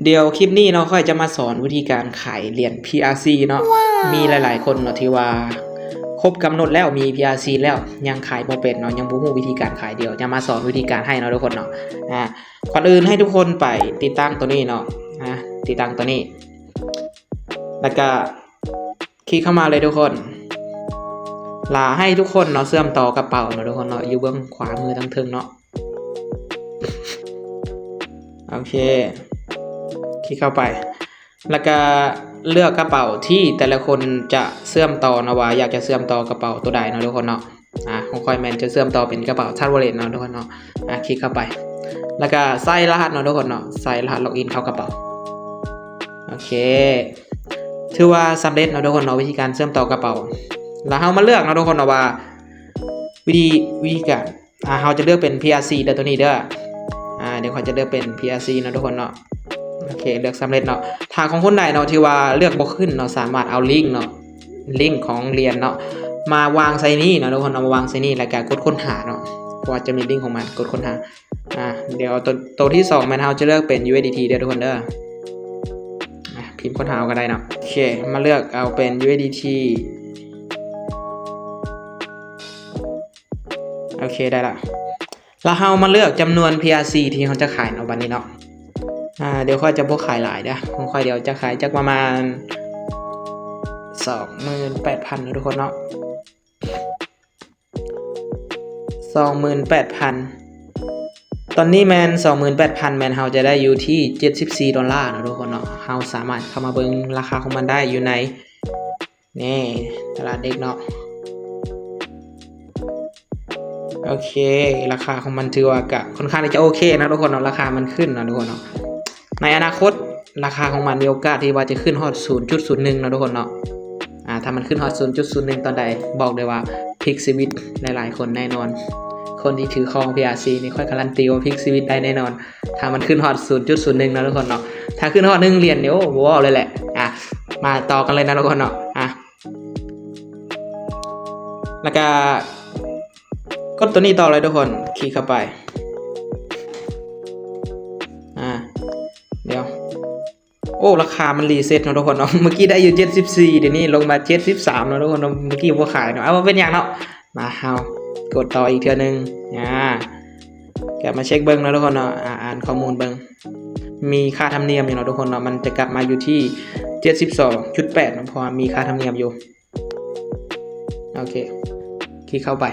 ດຽວຄລິບນີ້ເນາະ ຂ້ອຍຈະມາສອນວິທີການຂາຍຫຼຽນ ພີອາຊີ ເນາະ. ມີຫຼາຍໆຄົນເນາະທີ່ວ່າຄົບກຳນົດແລ້ວ ມີ ພີອາຊີ ແລ້ວ ຍັງຂາຍບໍ່ເປັນເນາະ ຍັງບໍ່ຮູ້ວິທີການຂາຍ. ດຽວຈະມາສອນວິທີການໃຫ້ເນາະທຸກຄົນເນາະ. ອາ ກ່ອນອື່ນໃຫ້ທຸກຄົນໄປຕິດຕັ້ງໂຕນີ້ເນາະ ອາ ຕິດຕັ້ງໂຕນີ້ ແລ້ວກະ ຄລິກເຂົ້າມາເລີຍທຸກຄົນ ລະໃຫ້ທຸກຄົນເນາະ ເຊື່ອມຕໍ່ກະເປົາເນາະທຸກຄົນເນາະ ຢູ່ເບື້ອງຂວາມືທາງເທິງເນາະ. ໂອເຄ ຄລິກເຂົ້າໄປ ລະກະເລືອກກະເປົາທີ່ແຕ່ລະຄົນຈະເຊື່ອມຕໍ່ເນາະ ວ່າຢາກຈະເຊື່ອມຕໍ່ກະເປົາໂຕໃດເນາະທຸກຄົນເນາະ. ອາ ຂອງຂ້ອຍແມ່ນຈະເຊື່ອມຕໍ່ເປັນກະເປົາ Trust Wallet ເນາະທຸກຄົນເນາະ. ອາ ຄລິກເຂົ້າໄປ ລະກະໃສ່ລະຫັດເນາະທຸກຄົນເນາະ ໃສ່ລະຫັດ login ເຂົ້າກະເປົາ. ໂອເຄ ຖືວ່າສຳເລັດເນາະທຸກຄົນເນາະ ວິທີການເຊື່ອມຕໍ່ກະເປົາ. ລະເຮົາມາເລືອກເນາະທຸກຄົນເນາະວ່າ ວິທີ ວິທີການ ອາ ເຮົາຈະເລືອກເປັນ ພີອາຊີ ເດີ ໂຕນີ້ເດີ. ອາ ດຽວຂ້ອຍຈະເລືອກເປັນ ພີອາຊີ ເນາະທຸກຄົນເນາະ. ໂອເຄ ເລືອກສຳເລັດເນາະ. ຖ້າຂອງຄົນໃດເນາະທີ່ວ່າເລືອກບໍ່ຂຶ້ນເນາະ ສາມາດເອົາລິ້ງເນາະ ລິ້ງຂອງຫຼຽນເນາະ ມາວາງໃສ່ນີ້ເນາະທຸກຄົນເນາະ ມາວາງໃສ່ນີ້ ລະກະກົດຄົ້ນຫາເນາະ ເພາະວ່າຈະມີລິ້ງຂອງມັນ ກົດຄົ້ນຫາ. ອາ ດຽວໂຕ ໂຕທີສອງແມ່ນເຮົາຈະເລືອກເປັນ ຢູເອສດີທີ ເດີທຸກຄົນເດີ. ອາ ພິມຄົ້ນຫາເອົາກະໄດ້ເນາະ. ໂອເຄ ມາເລືອກເອົາເປັນ ຢູເອສດີທີ ໂອເຄ ໄດ້ລະ. ລະເຮົາມາເລືອກຈຳນວນ ພີອາຊີ ທີ່ເຮົາຈະຂາຍເນາະ ບາດນີ້ເນາະ. ອາ ດຽວຂ້ອຍຈະບໍ່ຂາຍຫຼາຍເດີ ຂອງຂ້ອຍດຽວຈະຂາຍຈັກປະມານ ສອງໝື່ນແປດພັນ ເນາະທຸກຄົນເນາະ. ສອງໝື່ນແປດພັນ ຕອນນີ້ແມ່ນ ສອງໝື່ນແປດພັນ ແມ່ນເຮົາຈະໄດ້ຢູ່ທີ່ ເຈັດສິບສີ່ ໂດລາເນາະທຸກຄົນເນາະ. ເຮົາສາມາດເຂົ້າມາເບິ່ງລາຄາຂອງມັນໄດ້ຢູ່ໃນ ນີ້ ຕະຫຼາດເດັກເນາະ. ໂອເຄ ລາຄາຂອງມັນຖືວ່າກະຄ່ອນຂ້າງທີ່ຈະໂອເຄເນາະທຸກຄົນເນາະ ລາຄາມັນຂຶ້ນເນາະທຸກຄົນເນາະ. ໃນອະນາຄົດ ລາຄາຂອງມັນມີໂອກາດທີ່ວ່າຈະຂຶ້ນຮອດ ສູນຈຸດສູນໜຶ່ງ ເນາະທຸກຄົນເນາະ. ອາ ຖ້າມັນຂຶ້ນຮອດ ສູນຈຸດສູນໜຶ່ງ ຕອນໃດ ບອກເລີຍວ່າພລິກຊີວິດຫຼາຍໆຄົນແນ່ນອນ. ຄົນທີ່ຖືຄອງ ພີອາຊີ ນີ້ ຂ້ອຍກາລັນຕີວ່າພລິກຊີວິດໄດ້ແນ່ນອນ ຖ້າມັນຂຶ້ນຮອດ ສູນຈຸດສູນໜຶ່ງ ເນາະທຸກຄົນເນາະ. ຖ້າຂຶ້ນຮອດ ໜຶ່ງ ຫຼຽນນີ້ ໂອ້ ບໍ່ເວົ້າເລີຍແຫຼະ. ອາ ມາຕໍ່ກັນເລີຍເນາະທຸກຄົນເນາະ. ອາ ລະກະ ກົດໂຕນີ້ຕໍ່ເລີຍທຸກຄົນ ຄລິກເຂົ້າໄປ. ອາ ດຽວ ໂອ້ ລາຄາມັນຣີເຊັດເນາະທຸກຄົນເນາະ. ເມື່ອກີ້ໄດ້ຢູ່ ເຈັດສິບສີ່ ດຽວນີ້ລົງມາ ເຈັດສິບສາມ ເນາະທຸກຄົນເນາະ. ເມື່ອກີ້ບໍ່ຂາຍເນາະ. ເອົາ ບໍ່ເປັນຫຍັງເນາະ. ມາ ເຮົາກົດຕໍ່ອີກເທື່ອໜຶ່ງ. ອາ ກັບມາເຊັກເບິ່ງເນາະທຸກຄົນເນາະ. ອາ ອ່ານຂໍ້ມູນເບິ່ງ ມີຄ່າທຳນຽມຢູ່ເນາະທຸກຄົນເນາະ. ມັນຈະກັບມາຢູ່ທີ່ ເຈັດສິບສອງຈຸດແປດ ເນາະ ເພາະວ່າມີຄ່າທຳນຽມຢູ່. ໂອເຄ ຄລິກເຂົ້າໄປ.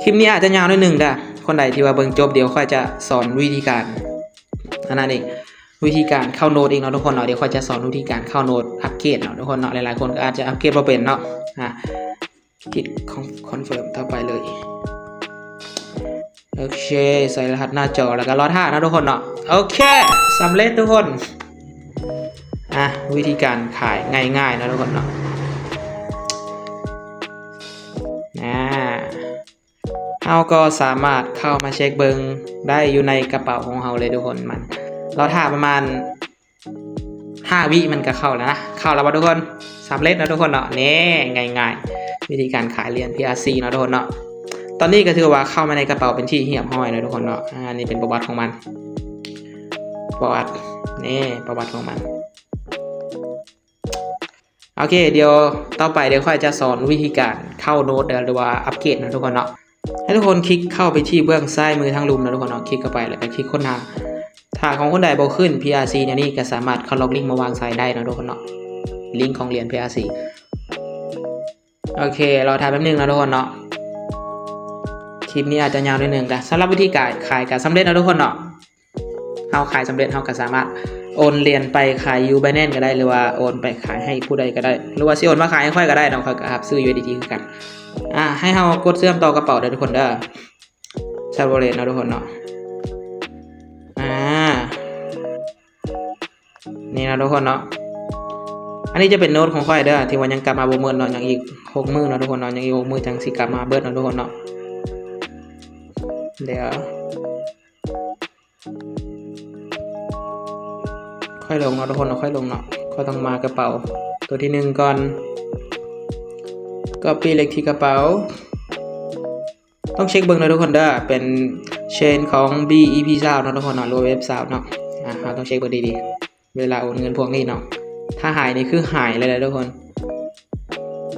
ຄລິບນີ້ອາດຈະຍາວໜ້ອຍໜຶ່ງເດີ ຄົນໃດທີ່ວ່າເບິ່ງຈົບ ດຽວຂ້ອຍຈະສອນວິທີການ ອັນນັ້ນອີກ ວິທີການເຂົ້າໂນດອີກເນາະທຸກຄົນເນາະ. ດຽວຂ້ອຍຈະສອນວິທີການເຂົ້າໂນດອັບເກຣດເນາະທຸກຄົນເນາະ. ຫຼາຍໆຄົນກໍອາດຈະອັບເກຣດບໍ່ເປັນເນາະ. ອາ ຄລິກຄອນເຟີມຕໍ່ໄປເລີຍ. ໂອເຄ ໃສ່ລະຫັດໜ້າຈໍ ລະກະລໍຖ້າເນາະທຸກຄົນເນາະ. ໂອເຄ ສຳເລັດທຸກຄົນ. ອາ ວິທີການຂາຍງ່າຍໆເນາະທຸກຄົນເນາະ. ອາ ເຮົາກໍສາມາດເຂົ້າມາເຊັກເບິ່ງໄດ້ຢູ່ໃນກະເປົາຂອງເຮົາເລີຍທຸກຄົນ. ມັນລໍຖ້າປະມານ ຫ້າວິມັນກະເຂົ້າແລ້ວນະ. ເຂົ້າແລ້ວບໍ່ທຸກຄົນ? ສຳເລັດເນາະທຸກຄົນເນາະ. ນີ້ ງ່າຍໆ ວິທີການຂາຍຫຼຽນ ພີອາຊີ ເນາະທຸກຄົນເນາະ. ຕອນນີ້ກໍຖືວ່າເຂົ້າມາໃນກະເປົາເປັນທີ່ຮຽບຮ້ອຍແລ້ວທຸກຄົນເນາະ. ອາ ນີ້ເປັນປະຫວັດຂອງມັນ ປະຫວັດ ນີ້ປະຫວັດຂອງມັນ. ໂອເຄ ດຽວຕໍ່ໄປ ດຽວຂ້ອຍຈະສອນວິທີການເຂົ້າໂນດ ຫຼືວ່າອັບເກຣດເນາະທຸກຄົນເນາະ. ໃຫ້ທຸກຄົນຄລິກເຂົ້າໄປທີ່ເບື້ອງຊ້າຍມືທາງລຸ່ມເນາະທຸກຄົນເນາະ. ຄລິກເຂົ້າໄປ ແລ້ວກໍຄລິກຄົ້ນຫາ. ຖ້າຂອງຄົນໃດບໍ່ຂຶ້ນ ພີອາຊີ ແນວນີ້ ກໍສາມາດເຂົ້າລັອກລິ້ງມາວາງໃສ່ໄດ້ເນາະທຸກຄົນເນາະ. ລິ້ງຂອງຫຼຽນ ພີອາຊີ. ໂອເຄ ລໍຖ້າແປັບໜຶ່ງເນາະທຸກຄົນເນາະ. ຄລິບນີ້ອາດຈະຍາວໜ້ອຍໜຶ່ງ. ກໍສຳລັບວິທີການຂາຍກໍສຳເລັດເນາະທຸກຄົນເນາະ. ເຮົາຂາຍສຳເລັດ ເຮົາກໍສາມາດໂອນຫຼຽນໄປຂາຍຢູ່ Binance ກໍໄດ້ ຫຼືວ່າໂອນໄປຂາຍໃຫ້ຜູ້ໃດກໍໄດ້ ຫຼືວ່າຊິໂອນມາຂາຍໃຫ້ຂ້ອຍກໍໄດ້ເນາະ. ຂ້ອຍກໍຮັບຊື້ ຢູເອສດີທີ ຄືກັນ. ອາ ໃຫ້ເຮົາກົດເຊື່ອມຕໍ່ກະເປົາເດີທຸກຄົນເດີ. ແຊດວໍເລັດເນາະທຸກຄົນເນາະ. ອາ ນີ້ເນາະທຸກຄົນເນາະ. ອັນນີ້ຈະເປັນໂນດຂອງຂ້ອຍເດີ ທີ່ວ່າຍັງກັບມາບໍ່ໝົດເນາະ. ຍັງອີກຫົກມື້ເນາະທຸກຄົນເນາະ. ຍັງອີກຫົກມື້ຈັ່ງຊິກັບມາເບິດເນາະທຸກຄົນເນາະ. ດຽວ ຄ່ອຍລົງເນາະທຸກຄົນເນາະ ຄ່ອຍລົງເນາະ. ຂ້ອຍຕ້ອງມາກະເປົາໂຕທີໜຶ່ງກ່ອນ. ກັອບປີ້ເລກທີກະເປົາ. ຕ້ອງເຊັກເບິ່ງເດີທຸກຄົນເດີ. ເປັນເຊນຂອງ ບີອີພີຊາວ ເນາະທຸກຄົນເນາະ ຫຼືວ່າເວັບຊາວເນາະ. ອ່າ ເຮົາຕ້ອງເຊັກເບິ່ງດີໆ ເວລາໂອນເງິນພວກນີ້ເນາະ ຖ້າຫາຍນີ້ຄືຫາຍເລີຍນະທຸກຄົນ.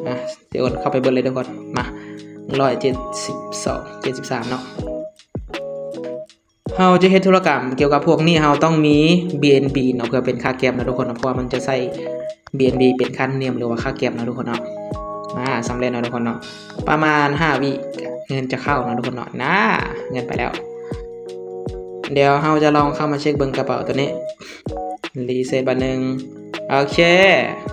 ອ່າ ຊິໂອນເຂົ້າໄປເບິ່ງເລີຍທຸກຄົນ. ມາ ໜຶ່ງຮ້ອຍເຈັດສິບສອງ ເຈັດສິບສາມເນາະ. ເຮົາຈະເຮັດທຸລະກຳກ່ຽວກັບພວກນີ້ ເຮົາຕ້ອງມີ ບີເອັນບີ ເນາະ ເພື່ອເປັນຄ່າແກັບນະທຸກຄົນເນາະ ເພາະວ່າມັນຈະໃຊ້ ບີເອັນບີ ເປັນຄ່າທຳນຽມ ຫຼືວ່າຄ່າແກັບນະທຸກຄົນເນາະ. ອ່າ ສຳເລັດເນາະທຸກຄົນເນາະ ປະມານຫ້າວິ ເງິນຈະເຂົ້າເນາະທຸກຄົນເນາະ. ນາ ເງິນໄປແລ້ວ. ດຽວເຮົາຈະລອງເຂົ້າມາເຊັກເບິ່ງກະເປົາໂຕນີ້ ຣີເຊັດບາດໜຶ່ງ. ໂອເຄ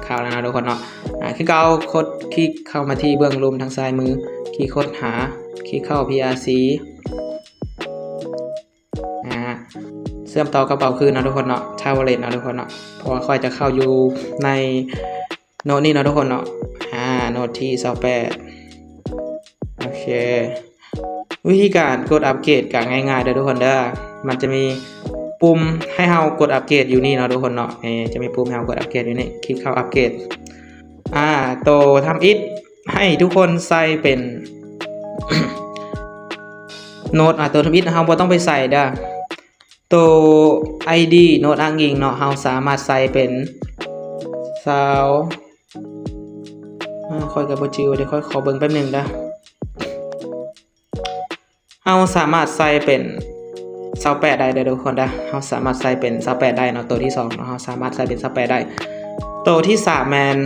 ເຂົ້າແລ້ວເນາະທຸກຄົນເນາະ. ອ່າ ຄືເກົ່າ ກົດຄລິກເຂົ້າມາທີ່ເບື້ອງລຸ່ມທາງຊ້າຍມື ຄລິກຄົ້ນຫາ ຄລິກເຂົ້າ ພີອາຊີ ອ່າ ເຊື່ອມຕໍ່ກະເປົາຄືນເນາະທຸກຄົນເນາະ ທາເວີເລັດເນາະທຸກຄົນເນາະ ເພາະວ່າຂ້ອຍຈະເຂົ້າຢູ່ໃນໂນດນີ້ເນາະທຸກຄົນເນາະ. ອ່າ ໂນດທີຊາວແປດ. ໂອເຄ ວິທີການກົດອັບເກຣດກະງ່າຍໆເດີທຸກຄົນເດີ ມັນຈະມີປຸ່ມໃຫ້ເຮົາກົດອັບເກຣດຢູ່ນີ້ເນາະທຸກຄົນເນາະ. ນີ້ ຈະມີປຸ່ມໃຫ້ເຮົາກົດອັບເກຣດຢູ່ນີ້ ຄລິກເຂົ້າອັບເກຣດ. ອ່າ ໂຕທຳອິດ ໃຫ້ທຸກຄົນໃສ່ເປັນ ໂນດ ອ່າ ໂຕທຳອິດເຮົາບໍ່ຕ້ອງໄປໃສ່ເດີ ໂຕໄອດີໂນດອ້າງອີງເນາະ ເຮົາສາມາດໃສ່ເປັນຊາວ ອ່າ ຂ້ອຍກະບໍ່ຈື່ເດ້ ຂ້ອຍຂໍເບິ່ງແປັບໜຶ່ງເດີ. ເຮົາສາມາດໃສ່ເປັນຊາວແປດໄດ້ເດີທຸກຄົນເດີ ເຮົາສາມາດໃສ່ເປັນຊາວແປດໄດ້ເນາະ ໂຕທີສອງເນາະ ເຮົາສາມາດໃສ່ເປັນຊາວແປດໄດ້. ໂຕທີສາມແມ່ນ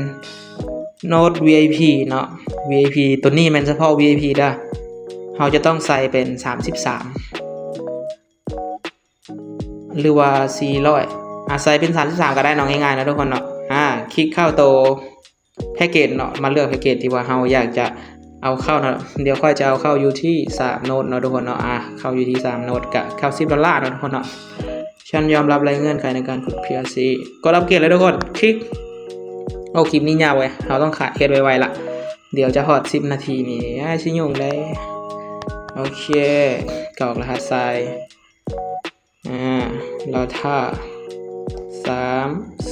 ໂນດ ວີໄອພີ ເນາະ ວີໄອພີ ໂຕນີ້ແມ່ນສະເພາະ ວີໄອພີ ເດີ ເຮົາຈະຕ້ອງໃສ່ເປັນສາມສິບສາມ ຫຼືວ່າສີ່ຮ້ອຍ ອາ ໃສ່ເປັນສາມສິບສາມກະໄດ້ເນາະ ງ່າຍໆເນາະທຸກຄົນເນາະ. ອາ ຄລິກເຂົ້າໂຕແພັກເກດເນາະ ມາເລືອກແພັກເກດທີ່ວ່າເຮົາຢາກຈະເອົາເຂົ້າເນາະ. ດຽວຂ້ອຍຈະເອົາເຂົ້າຢູ່ທີ່ສາມໂນດເນາະທຸກຄົນເນາະ. ອາ ເຂົ້າຢູ່ທີ່ສາມໂນດກະເກົ້າສິບໂດລາເນາະທຸກຄົນເນາະ. ຊັ້ນຍອມຮັບ ແລະ ເງື່ອນໄຂໃນການຂຸດ ພີອາຊີ ກົດອັບເກຣດເລີຍທຸກຄົນ. ຄລິກ ໂອ້ ຄລິບນີ້ຍາວເວີຍ ເຮົາຕ້ອງຂະເຮັດໄວໆລະ ດຽວຈະຮອດສິບນາທີນີ້ ອາ ຊິຫຍຸ້ງໄດ໋. ໂອເຄ ກອກລະຫັດໃສ່ ອາ ລໍຖ້າ ສາມ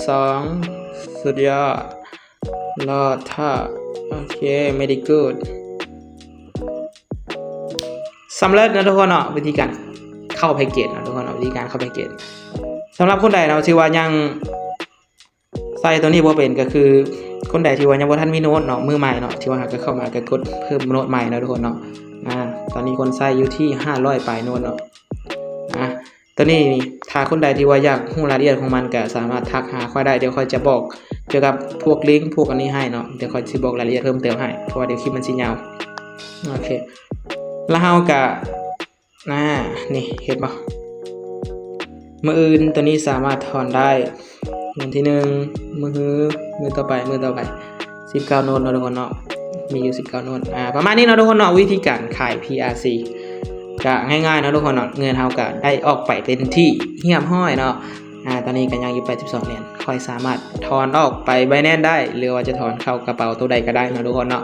ສອງ ສຸດຍອດ ລໍຖ້າ. ໂອເຄ ເວຣີກູດ ສຳເລັດເນາະທຸກຄົນເນາະ ວິທີການເຂົ້າແພັກເກດເນາະທຸກຄົນເນາະ ວິທີການເຂົ້າແພັກເກດ. ສຳລັບຄົນໃດເນາະທີ່ວ່າຍັງ ໃສ່ໂຕນີ້ບໍ່ເປັນ ກະຄືຄົນໃດທີ່ວ່າຍັງບໍ່ທັນມີໂນດເນາະ ມືໃໝ່ເນາະ ທີ່ວ່າຫາກະເຂົ້າມາກະກົດເພີ່ມໂນດໃໝ່ເນາະທຸກຄົນເນາະ. ອາ ຕອນນີ້ຄົນໃຊ້ຢູ່ທີ່ຫ້າຮ້ອຍປາຍໂນດເນາະ. ອາ ໂຕນີ້ນີ້ ຖ້າຄົນໃດທີ່ວ່າຢາກຮູ້ລາຍລະອຽດຂອງມັນກະສາມາດທັກຫາຂ້ອຍໄດ້ ດຽວຂ້ອຍຈະບອກກ່ຽວກັບພວກລິ້ງພວກອັນນີ້ໃຫ້ເນາະ ດຽວຂ້ອຍຊິບອກລາຍລະອຽດເພີ່ມເຕີມໃຫ້ ເພາະວ່າດຽວຄລິບມັນຊິຍາວ. ໂອເຄ ລະເຮົາກະ ອາ ນີ້ ເຫັນບໍ່ ມື້ອື່ນໂຕນີ້ສາມາດຖອນໄດ້ ມື້ທີໜຶ່ງ ມື້ຮື ມື້ຕໍ່ໄປ ມື້ຕໍ່ໄປ ສິບເກົ້າໂນດເນາະທຸກຄົນເນາະ ມີຢູ່ສິບເກົ້າໂນດ. ອາ ປະມານນີ້ເນາະທຸກຄົນເນາະ ວິທີການຂາຍ ພີອາຊີ ກະງ່າຍໆເນາະທຸກຄົນເນາະ. ເງິນເຮົາກະໄດ້ອອກໄປເປັນທີ່ຮຽບຮ້ອຍເນາະ. ອາ ຕອນນີ້ກະຍັງຢູ່ແປດສິບສອງຫຼຽນ ຂ້ອຍສາມາດຖອນອອກໄປ ໄບແນນ ໄດ້ ຫຼືວ່າຈະຖອນເຂົ້າກະເປົາໂຕໃດກະໄດ້ເນາະທຸກຄົນເນາະ.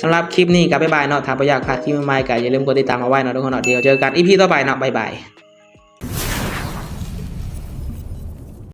ສຳລັບຄລິບນີ້ກະບາຍບາຍເນາະ ຖ້າບໍ່ຢາກພາດຄລິບໃໝ່ໆກະຢ່າລືມກົດຕິດຕາມເອົາໄວ້ເນາະທຸກຄົນເນາະ. ດຽວເຈີກັນອີພີຕໍ່ໄປເນາະ ບາຍບາຍ.